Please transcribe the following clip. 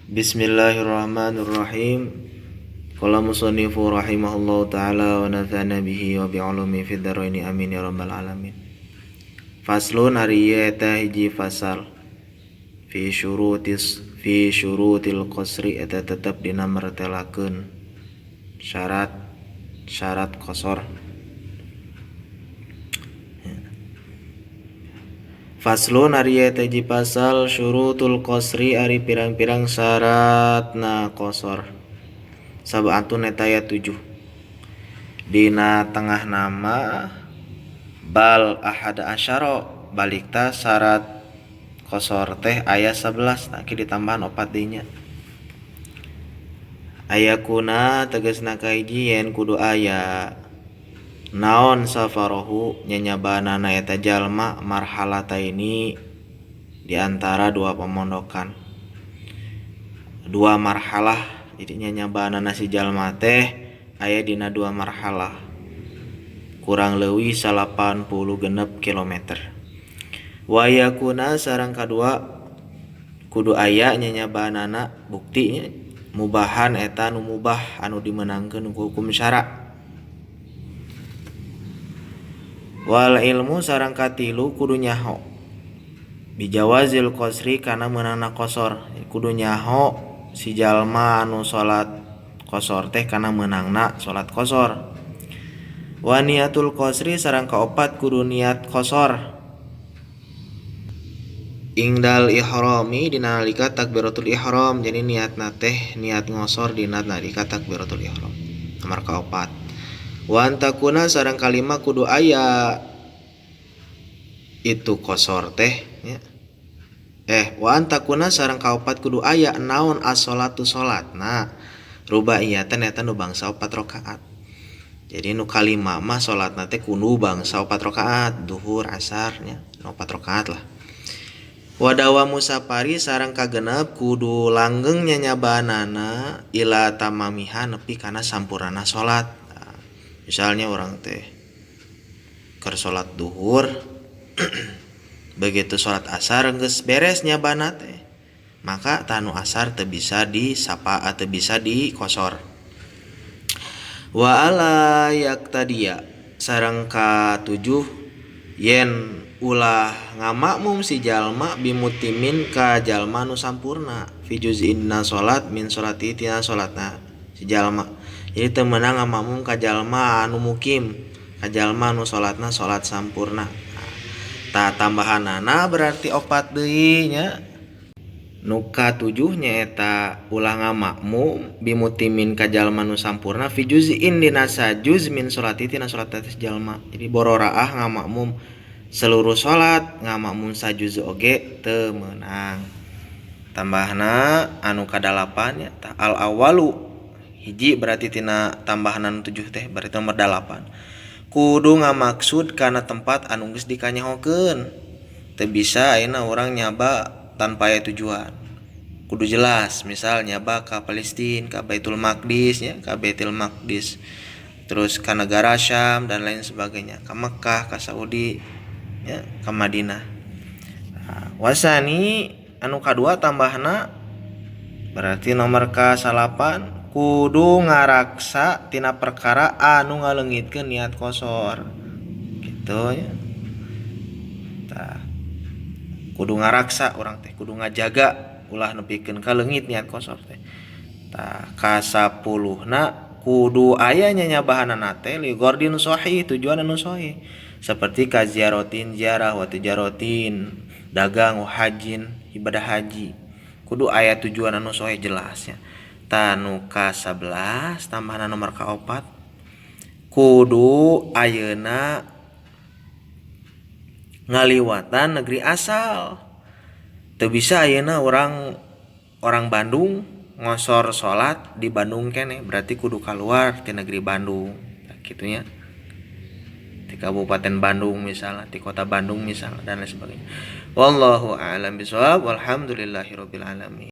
Bismillahirrahmanirrahim. Qala musannifu rahimahullahu taala wa nafa'ana bihi wa bi'ulumi fid dharaini amin ya rabbal alamin. Faslun ari ieu eta hiji fasal. Fi syurutil qasri eta tetep dina mertelakeun syarat qasar. Faslun ari eta hiji pasal syurutul qasri ari pirang-pirang syaratna qasar. Sab'atun eta aya 7. Dina tengah nama bal ahada asyara balikta syarat qasar teh aya 11 tah ki ditambahan 4 deui nya. Ayakuna tegasna kahiji yen kudu aya naon safarahu nyanyabanana eta jalma marhalataini di antara dua pemondokan. Dua marhalah, jadi nyanyabanana si jalma teh aya dina dua marhalah. Kurang leuwih 86 kilometer. Wa yakuna sareng kadua kudu aya nyanyabanana bukti mubahan eta nu mubah anu dimenangkeun ku hukum syara. Wal ilmu sareng katilu kudu nyaho bijawazil qasri kana meunangna qasar. Kudu nyaho si jalma anu salat qasar teh kana meunangna salat qasar. Wa niatul qasri sareng kaopat kudu niat qasar. Ingdal ihrami dina nalika takbiratul ihram. Jadi niatna teh niat ngosor dina nalika takbiratul ihram. Nomor kaopat. Wa antakuna sareng kalima kudu aya itu qasar teh nya. Wa antakuna sareng kaopat kudu aya naon as-sholatu salatna rubaiyatan eta nu bangsa 4 rakaat. Jadi nu kalima mah salatna teh kudu bangsa 4 rakaat, duhur, asar nya, 4 rakaat lah. Wadawa musafari sareng kagenep kudu langgeng nyanyabanana ila tamamiha nepi kana sampurna salat. Nah, misalnya orang teh keur salat duhur begitu salat asar geus beres nyabana teh, maka tanu asar teu bisa disapa atau bisa dikosor. Wa ala yaktadia sareng ka-7 yen ulah ngamakmum si jalma bimutimin ka jalma nu sampurna fi juz'in dina salat min salati tina salatna si jalma. Jadi teu meunang ngamakmum ka jalma anu mukim, ka jalma nu salatna salat sampurna. Tah tambahanana berarti 4 deui nya. Nu ka-7 nyaeta ulah ngamakmum bimutimin ka jalma nu sampurna fi juz'in dina sajuz min salati tina salat si jalma. Jadi bororaah ngamakmum seluruh salat ngamakmum sajuz oge teu meunang. Tambahna anu ka-8 nya al awalu hiji berarti tina tambahanan 7 teh berarti nomor 8. Kudu ngamaksud kana tempat anu geus dikanyahokeun. Teu bisa ayeuna urang nyaba tanpa aya tujuan. Kudu jelas, misal nyaba ka Palestina, ka Baitul Maqdis nya, ka Baitul Maqdis. Terus ka negara Syam dan lain sebagainya, ka Mekah, ka Saudi ya, ka Madinah. Nah, wasani anu kadua tambahna berarti nomor ka-9 kudu ngaraksa tina perkara anu ngaleungitkeun niat qasar. Gitu ya. Tah kudu ngaraksa urang teh, kudu ngajaga ulah nepikeun ka leungit niat qasar teh. Tah ka-10na kudu aya nyanyabahanana teh li gordin sahih, tujuan anu sahih. Seperti ka ziaratin ziarah wa tijarotin dagang wa hajin ibadah haji. Kudu aya tujuan anu sahih jelasnya. Tanu ka-11 tambahan nomor ka-4 kudu ayeuna ngaliwatan negeri asal. Teu bisa ayeuna orang Bandung ngosor salat di Bandung keneh, berarti kudu kaluar ti negeri Bandung. Nah, kitu nya. Di Kabupaten Bandung misalnya, di Kota Bandung misalnya dan lain sebagainya. Wallahu a'lam bishawab, walhamdulillahirabbil alamin.